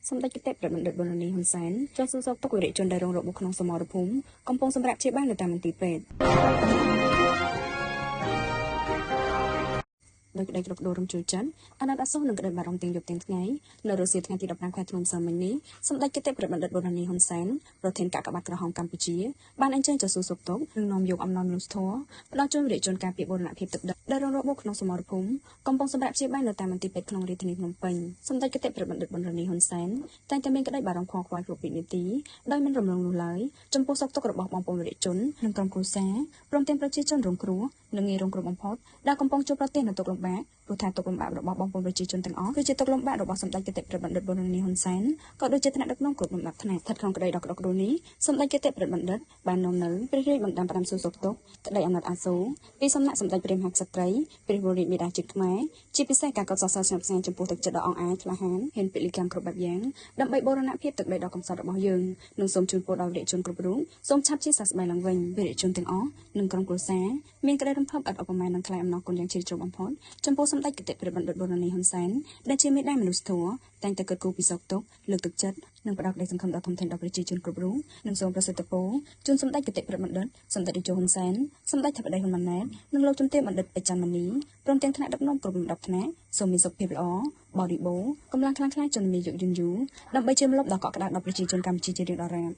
សម្ដេចគតិប្រិតបណ្ឌិតប៊ុនរ៉ានីហ៊ុនសែនចុះសួរសុខទុក្ខវីរជនដែលរងរបួសក្នុងសមរភូមិកំពុងសម្រាកព្យាបាលនៅតាមមន្ទីរពេទ្យដោយក្តីក្រដូលរំជួលចិត្តអាណិតអាសូរនិងក្តីបារម្ភទាំងយប់ទាំងថ្ងៃនៅរសៀលថ្ងៃទី15ខែធ្នូម្សិលមិញនេះសម្ដេចគតិប្រិតបណ្ឌិតប៊ុនរ៉ានីហ៊ុនសែនប្រធានកាកបាទក្រហមកម្ពុជាបានអញ្ជើញចុះសួរសុខទុក្ខនិងនាំយកអំណរមនុស្សធម៌ផ្ដល់ជូនវីរជនការពារបូរណភាពទឹកដីដែលរងរបួសក្នុងសមរភូមិកំពុងសម្រាកព្យាបាលនៅតាមមន្ទីរពេទ្យក្នុងរាជធានីភ្នំពេញសម្ដេចគតិប្រិតបណ្ឌិតប៊ុនរ៉ានីហ៊ុនសែនតែងតែមានក្តីបារម្ភខ្វល់ខ្វាយគ្រប់វិនាទីដោយមិនរំលងនោះឡើយចំពោះសុខទុក្ខរបស់បងប្អូនវីរជននិងក្រុមគ្រួសារព្រមទាំងប្រជាជនរងគ្រោះនិងងាយរងគ្រោះបំផុតដែលកំពុងជួបប្រទះនូវទុក្ខលំបាកព្រោះថាទុក្ខលំបាករបស់បងប្អូនប្រជាជនទាំងអស់គឺជាទុក្ខលំបាករបស់សម្ដេចគតិប្រិតបណ្ឌិតប៊ុនរ៉ានីហ៊ុនសែនក៏ដូចជាថ្នាក់ដឹកនាំគ្រប់លំដាប់ថ្នាក់ស្ថិតក្នុងក្តីដ៏ក្ដុកក្ដួលនេះសម្ដេចគតិប្រិតបណ្ឌិតបាននាំនៅព្រះរាជបណ្ដាំផ្ដាំសួរសុខទុក្ខក្តីអាណិតអាសូរពីសំណាក់សម្ដេចព្រះមហាក្សត្រីព្រះវររាជមាតាជាតិខ្មែរជាពិសេសការកោតសរសើរស្ញប់ស្ញែងចំពោះទឹកចិត្តដ៏អង់អាចក្លាហានហ៊ានពលិកម្មគ្រប់បែបយ៉ាងដើម្បីបូរណភាពទឹកដីដ៏កំសត់របស់យើងនិងសូមជូនពរដល់វីរជនគ្រប់រូបសូមឆាប់ជាសះស្បើយឡើងវិញវីរជនទាំងអស់និងក្រុមគ្រួសារមានក្តីរំភើបឥតឧបមានិងថ្លែងអំណរគុណយ៉ាងជ្រាលជ្រៅបំផុតចំពោះសម្ដេចគតិប្រិតបណ្ឌិតប៊ុនរ៉ានីហ៊ុនសែនដែលជាមេដាមនុស្សធម៌តែងតែគិតគូរពីសុខទុក្ខលើកទឹកចិត្តនិងផ្ដល់ក្តីសង្ឃឹមដ៏ធំធេងដល់ប្រជាជនគ្រប់រូបនិងសូមប្រសិទ្ធពរជូនសម្ដេចគតិប្រិតបណ្ឌិតសម្ដេចតេជោហ៊ុនសែនសម្ដេចធិបតីហ៊ុនម៉ាណែតនិងលោកជំទាវបណ្ឌិតពេជ្រច័ន្ទមនីព្រមទាំងថ្នាក់ដឹកនាំគ្រប់លំដាប់ថ្នាក់សូមមានសុខភាពល្អបរិបូរណ៍កម្លាំងខ្លាំងក្លាជនមានយុយឺនយូរដើម្បីជាម្លប់ដ៏កក់ក្ដៅដល់ប្រជាជនកម្ពុជាជារៀងរាល់រាប។